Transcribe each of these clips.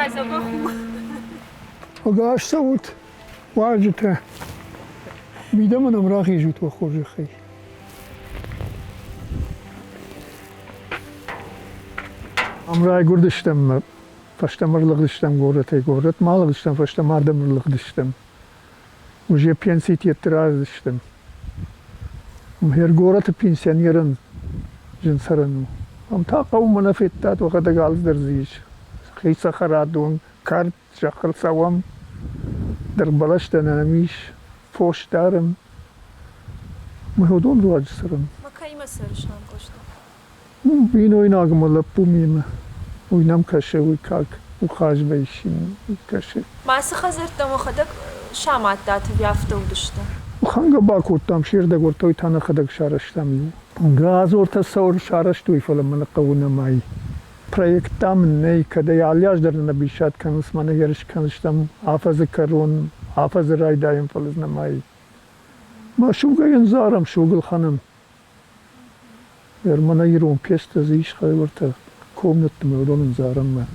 дзӕбӕх у. Ӕгас цӕут, уазджытӕ! Мидӕмӕ нӕм рахизут уӕ хорзӕхӕй. Ам райгуырдыстӕм мӕ фӕстӕмӕ ӕрлыгъдыстӕм горӕтӕй горӕтмӕ алыгъдыстӕм, фӕстӕмӕ ардӕм ӕрлыгъдыстӕм. Уже пенситетты раздыстӕм. Мхер горӕты пенсионерӕн зын цӕрӕн у. Ам та хъӕумӕ нӕ федтат, уӕхӕдӕг алцыдӕр дзы ис. Хи цӕхӕрадон, кард зӕххыл цӕуӕм, дыргъбӕлӕстӕ нӕм ис, фос дарӕм. Мы уыдон руаджы цӕрӕм. Ма кӕимӕ цӕрыс ам, Къоста? Бинойнаг мӕ лӕппу мемӕ. Уый нӕм кӕсы, уый как ухаживающий кӕсы. Ма цы хӕдзӕрттӕ уӕхӕдӕг самадтат ӕви афтӕ уыдысты? Хӕнгӕ бакодтам, се рдӕгуырдтой та нӕхӕдӕг сарӕзтам иу. Газортӕ цӕуыл сарӕзтой, фӕлӕ мӕ нӕ хъӕуы нӕмӕй. Проект та мын нӕй, кӕд ӕй алы аз дӕр нӕ бисад кӕнынц, мӕнӕ ерыс кӕндзыстӕм афӕдзы кӕрон, афӕдзы райдайӕн, фӕлӕ дзы нӕмӕй. Мӕ сугӕй ӕндзарӕм, суг ӕлхӕнӕм. Мӕнӕ ирон пьесӕтӕ дзы ис хӕйуӕртӕ комнӕтты уыдон ӕндзарӕнмӕ.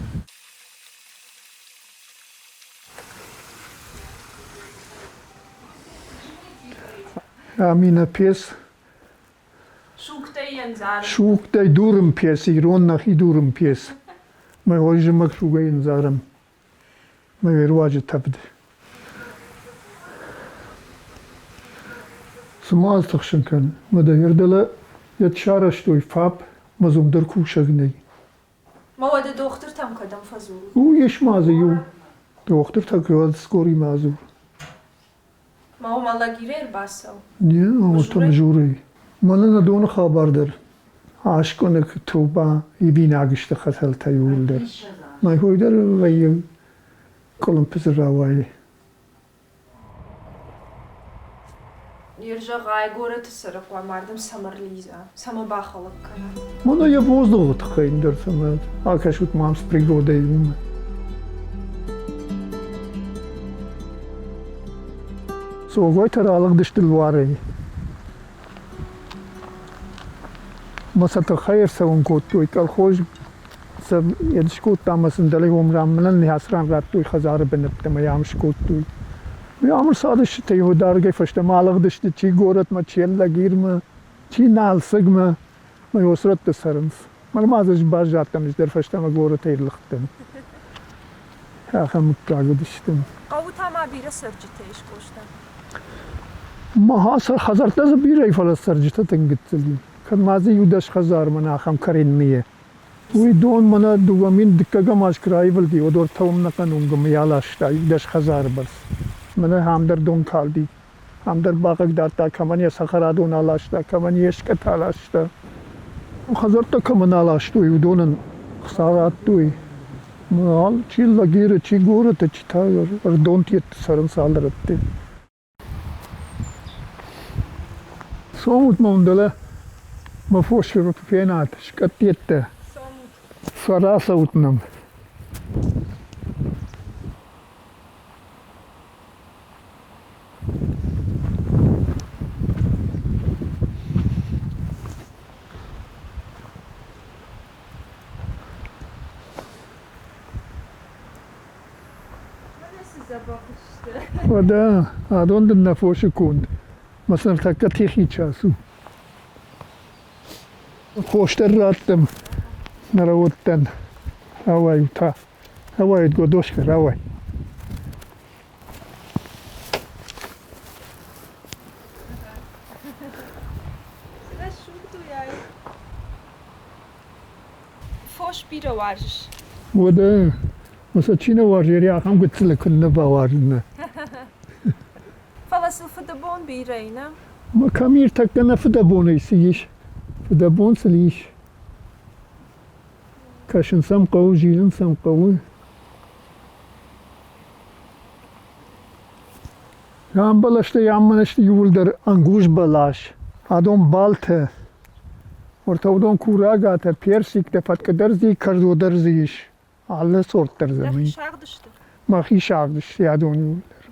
Ами нӕ пьес Сугтӕй ӕндзарӕн. Сугтӕй дурын пьес, ирон нӕхи дурын пьес. Мӕ хой зымӕг сугӕй ӕндзарӕм. Мӕ руаджы тӕвд. Цы ма тыхсын кӕны? Мӕ дӕ зӕрдӕлӕ йӕ сарӕзтой ФАП, мӕ дзы уым дӕр кусӕг нӕй. Ма уӕдӕ дохтыртӕм кӕдӕм фӕдзурут? У, ис ма дзы иу. Дохтыртӕ куы скоримӕ дзур. Ма уымӕ Лагирӕй ӕрбацӕуы? Не, уыртӕм журӕй. Мӕнӕ нӕ доны хабар дӕр аскъуыныг трубӕ ивинаг сты хӕтӕлтӕ иууылдӕр. Мӕ хой дӕр вӕййы къуылымпы дзы рауайы. Йе рзӕгъай горӕты цӕры хъуамӕ ардӕм цӕмӕ рлидза, цӕмӕ бахӕлӕг кӕна? Мӕнӕ йӕ воздухы тыххӕй ӕндӕр цӕмӕ акӕсут мӕм с природӕй уымӕ. Цогойтӕ ралыгъдысты Луарӕй. Мӕ сӕ тыххӕй ӕрцӕуын кодтой колхоз сӕ йед скодта ӕмӕ сын дӕлӕ ран мӕнӕн ныхас ран радтой хӕдзары бынӕттӕ ӕмӕ йӕ ам скодтой. Ам ӕрцардысты иу дӕргӕй фӕстӕмӕ алыгъдысты чи горӕтмӕ, чи Ӕллагирмӕ, чи Налцыгмӕ. Мӕ осрӕтты цӕрынц. Мӕн ма дзы баззадтӕн ӕз дӕр фӕстӕмӕ горӕтӕй ӕрлыгъдтӕн. Ахӕм мыггаг уыдысты. Хъӕуы та ма бирӕ цӕрджытӕ ис, Къоста? Ма хӕдзӕрттӕ дзы бирӕ, фӕлӕ цӕрджытӕ тынг гыццыл и. Кӕд ма дзы иу-дӕс хӕдзар мӕнӕ ахӕм коренные. Уый дон мӕнӕ 2000 дыккӕгӕм аз куы раивылди, уӕд уӕртӕ уым нӕхъӕн уынгмӕ аласта иу-дӕс хӕдзары бӕрц. Мӕнӕ ам дӕр дон калди. Ам дӕр бахъыгдардта, кӕмӕн йӕ цӕхӕрадон аласта, кӕмӕн йе скъӕт аласта. Хӕдзӕрттӕ кӕмӕн аластой, уыдонӕн хца радтой. Чи лагеры, чи горӕты, чи та ӕрдонтӕтты цӕрынц алы рӕтты. Цомут мӕм дӕлӕ мӕ фос фенат, скъӕттӕттӕ. Рацӕут нӕм. Уӕдӕ адон дын нӕ фосы конд. Мӕ сын ныртӕккӕ техи час у. Хос дӕр раттӕм нӕ рӕуӕдтӕн. Рауайут та. Рауайут, Годошка, рауай. Рӕсугъд у ай. Фос бирӕ уарзыс? Уӕдӕ, сӕ чи нӕ уарзы, ахӕм гыццылы куыннӕ бауарзын. Фӕлӕ сыл фыдӕбон бирӕ и, нӕ? Мӕ кӕм ныртӕккӕ нӕ фыдӕбонӕй цы ис? Фыдӕбон сыл ис. Кӕсын сӕм хъӕуы, зилын сӕм хъӕуы. Ам бӕлӕстӕй ам мӕнӕ сты иууылдӕр ӕнгуз бӕлас, адон балтӕ. Уӕртӕ уыдон курагатӕ, персиктӕ, фӕткъы дӕр дзы и, кӕрдо дӕр дзы ис. Алы сорт дӕр дзы. Дӕхи сагъд сты? Мӕхи сагъд сты адон иууылдӕр.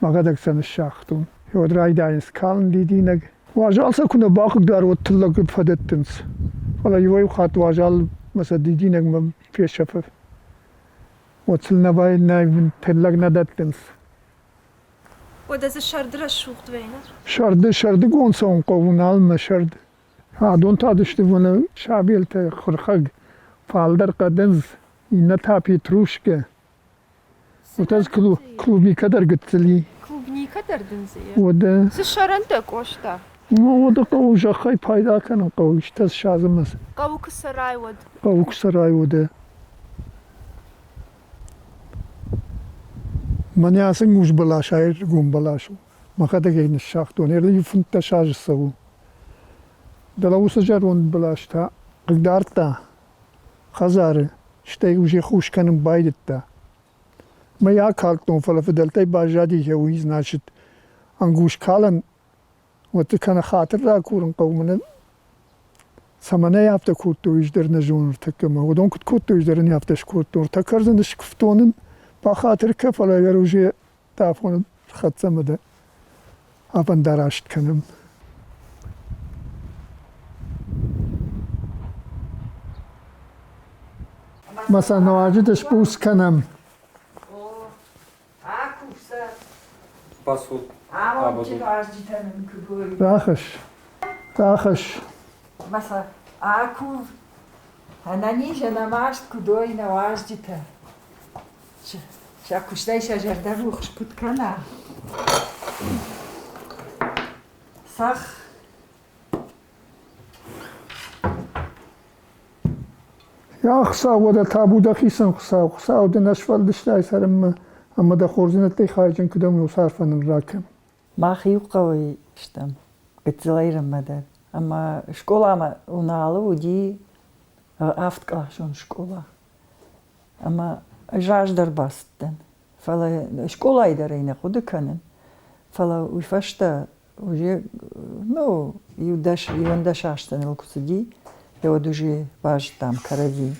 Мӕхӕдӕг сӕ ныссагътон. Уӕд райдайынц калын дидинӕг. Уазал сӕ куы нӕ бахъыгдар, уӕд тыллӕг фӕдӕттынц. Фӕлӕ иуӕй-иу хатт уазал мӕ сӕ дидинӕгмӕ фесӕфы. Уӕд сыл нӕ нӕ тыллӕг нӕ дӕттынц. Уӕдӕ дзы сӕрды рӕсугъд вӕййы? Сӕрды, сӕрдыгон цӕуын хъӕуы нал мӕ сӕрд. Адон та дысты уыны сабелтӕ хуырхӕг, фалдӕр хъӕдындз, иннӕ та петрушкӕ. Уотӕ клубникӕ дӕр гыццыли. Клубникӕ дӕр дын дзы и? Уӕдӕ. Цы сӕрӕн дӕ, Къоста? Уӕдӕ хъӕуы зӕххӕй пайда кӕнын хъӕуы, истӕ ссадзынмӕ. Хъӕуы куы цӕрай, уӕд. Хъӕуы куы цӕрай, уӕдӕ. Мӕнӕ ацы муз бӕлас ӕрыгон бӕлас у. Мӕхӕдӕг ӕй ныссагътон. Иу 15 азы цӕуы. Дӕлӕ уыцы зӕронд бӕлас та хъыгдардта хӕдзары, стӕй уже хус кӕнын байдыдта. Мӕй акалдтон, фӕлӕ фыдӕлтӕй баззади йӕ уый, значит, ӕнгуз калӕн уӕдты кӕнӕ хатыр ракурын хъӕуы мӕнӕ цӕмӕн ӕй афтӕ кодтой, ӕз дӕр нӕ зонын ӕртӕккӕ мӕ уыдон куыд кодтой, ӕз дӕр ын афтӕ скодтон. Ӕртӕ кӕрдзыны скуывтон ын, бахатыр кӕ, фӕлӕ ӕгӕр уже афон хӕццӕ мӕ дӕ афӕндараст кӕнӕм. Мӕ сӕ нуазы дӕ сбуц кӕнӕм. Рахӕсс, рахӕсс. Акув, ӕнӕниз, ӕнӕмаст куыд уой нӕ уазджытӕ. Сӕ куыстӕй сӕ зӕрдӕ рухс куыд кӕна. Цӕхх. Йа, Хуыцау, уӕдӕ табу дӕхицӕн, Хуыцау! Хуыцау дын ӕз сфӕлдыстай цӕрынмӕ ӕмӕ дӕ хорздзинӕдтӕй хайджын куыд ӕмӕ уыцы арфӕ нын ракӕн. Мах иу хъӕуӕй стӕм, гыццылӕй рынмӕ дӕр. Ӕмӕ скъоламӕ Уналы уыди авдкъласон скъола. Ӕмӕ ӕз раздӕр бацыдтӕн. Фӕлӕ скъолайы дӕр ӕй нӕ хъуыды кӕнын. Фӕлӕ уый фӕстӕ уже, ну, иу дӕс, иуӕндӕс азты ныл куы цыди, уӕд уже базыдтам кӕрӕдзи.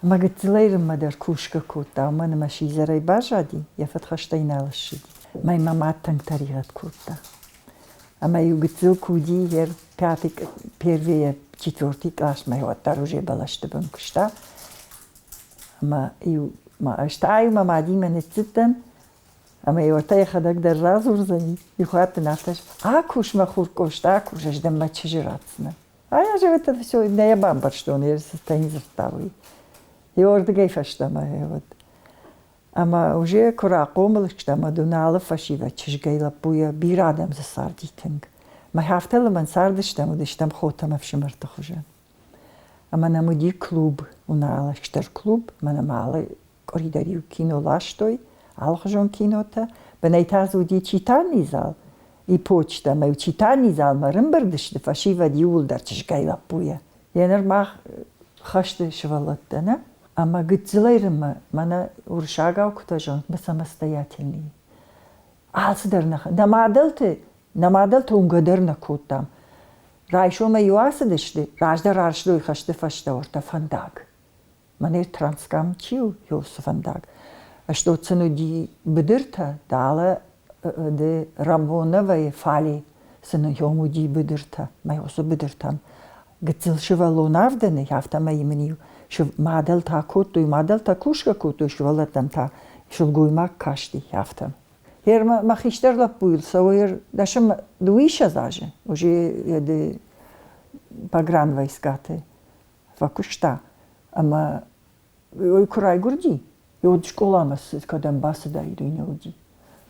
Ӕмӕ гыццылӕй рынмӕ дӕр кусгӕ кодта, уымӕн ӕмӕ сидзӕрӕй баззади, йӕ фыдхӕстӕй нал ссыди. Мӕ мӕ мад тынг тӕригъӕд кодта. Ӕмӕ-иу гыццыл куы уыди, йе пятый, первый, четвертый къласмӕ уӕддӕр уже бӕлӕсты бын куыста. Ӕмӕ-иу ма ӕз та-иу мӕ мадимӕ ныццыдтӕн, ӕмӕ иу ӕртӕ йӕхӕдӕг дӕр радзурдзӕни. Иухатт ын афтӕ акус, мӕ хур Къоста, акус, ӕз дӕм мӕ чызджы ратдзынӕн. А я же это все нӕ йӕ бамбӕрстон, йе цытӕ йын дзырдта, уый. Иуӕрдыгӕй фӕстӕмӕ уӕд. Ӕмӕ уже куы рахъомыл сты ӕмӕ Дуналы фӕсивӕд чызгӕй-лӕппуйӕ бирӕ адӕм дзы царди тынг. Мӕ афтӕ лымӕн цардыстӕм, уыдыстӕм хотӕ ӕмӕ ӕфсымӕрты хуызӕн. Ӕмӕ нӕм уыди клуб, Уналы стыр клуб, ӕмӕ нӕм алы къуыри дӕр-иу кино ластой, алыхуызон кинотӕ. Бынӕй та дзы уыди читальный зал и почта, ӕмӕ-иу читальный залмӕ ӕрӕмбырд сты фӕсивӕд иууылдӕр чызгӕй-лӕппуйӕ. Еныр мах хӕсты сывӕллӕттӕ нӕ, ӕмӕ гыццылӕй рынмӕ мӕнӕ уырыссагау куы зӕгъынц, мы самостоятельные. Алцыдӕр нӕ, нӕ мадӕлты, нӕ мадӕлты уынгӕ дӕр нӕ кодтам. Райсомӕй-иу ацыдысты, раздӕр арстой хӕсты фӕстӕ ӕртӕ фӕндаг. Мӕнӕ Транскам чи у, уыцы фӕндаг. Стот сын уыди быдыртӕ, далӕ ды Рамоновайы фале сын йом уыди быдыртӕ. Мӕ уыцы быдыртӕм гыццыл сывӕллон авдӕны, афтӕмӕй мын-иу мадӕлтӕ кодтой, мадӕлтӕ кусгӕ кодтой, сывӕллӕттӕм та сылгоймаг касти афтӕ. Ер мӕ хистӕр лӕппуйыл цӕуы дӕсӕм дыууиссӕдз азы, уже ды погранвойскаты фӕкуыста ӕмӕ уый куы райгуырди, уӕд скъоламӕ кӕдӕм бацыдаид, уый нӕ уыди.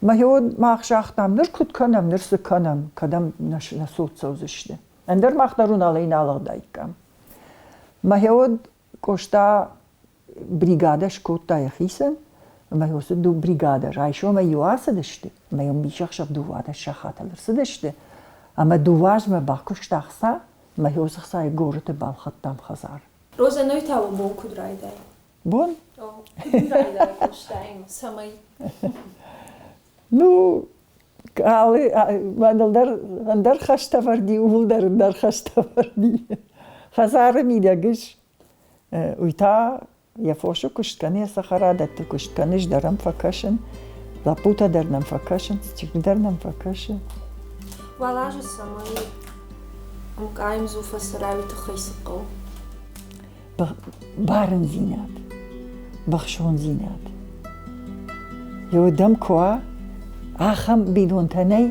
Мӕ уӕд мах загътам, ныр куыд кӕнӕм, ныр цы кӕнӕм, кӕдӕм нӕ цот цӕудзысты. Ӕндӕр мах дӕр уыналӕй нал ӕгъдаиккам. Мӕ уӕд Къоста бригадӕ скодта йӕхицӕн, ӕмӕ уыцы бригадӕ райсомӕй-иу ацыдысты, ӕмӕ йӕм мисӕхсӕв 12 сахатыл ӕрцыдысты, ӕмӕ дыууӕ азмӕ бакуыста ӕхца, ӕмӕ уыцы ӕхцайы горӕты балхӕдтам хӕдзар. Розӕ, ной та уӕ бон куыд райдайы? Бон? Куыд райдайы Къостаимӕ? Цӕмӕй? Ну, алы мӕныл дӕр ӕндӕр хӕстӕ вӕрди, ууыл дӕр ӕндӕр хӕстӕ вӕрди. Хӕдзары мидӕг ис. Уый та йӕ фосы куыст кӕны, йӕ цӕхӕрадӕтты куыст кӕны, ӕз дӕр ӕм фӕкӕсын, лӕппутӕ дӕр нӕм фӕкӕсынц, чызг дӕр нӕм фӕкӕсы. Уал азы цӕмӕй ӕмкъайымдзу фӕцӕрай, уый тыххӕй цы хъӕуы? Барындзинад, бӕхсондзинад. Еу дӕм куы уа, ахӕм бинонтӕ нӕй,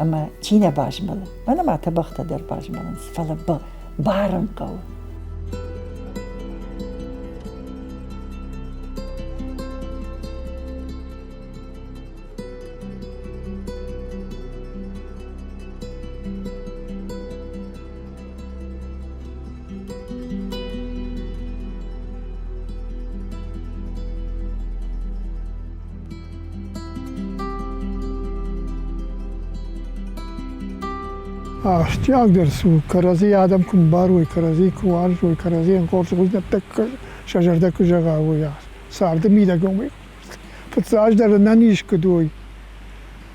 ӕмӕ чи нӕ базмӕлы. Мӕнӕ ма тӕбӕгътӕ дӕр базмӕлынц, фӕлӕ барын хъӕуы. Ахсджиагдӕр цы у, кӕрӕдзи адӕм куы мбарой, кӕрӕдзи куы уарзой, кӕрӕдзийӕн хорз хуыздӕттӕ сӕ зӕрдӕ куы зӕгъа, уый царды мидӕг уымӕй фыццаджыдӕр ӕнӕниз куыд уой,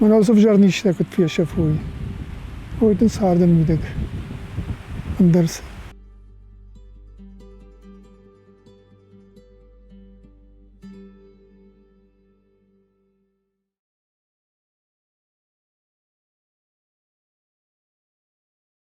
мӕнӕ уыцы ӕвзӕр низтӕ куыд фесӕфой, уый дын царды мидӕг ӕндӕр цы.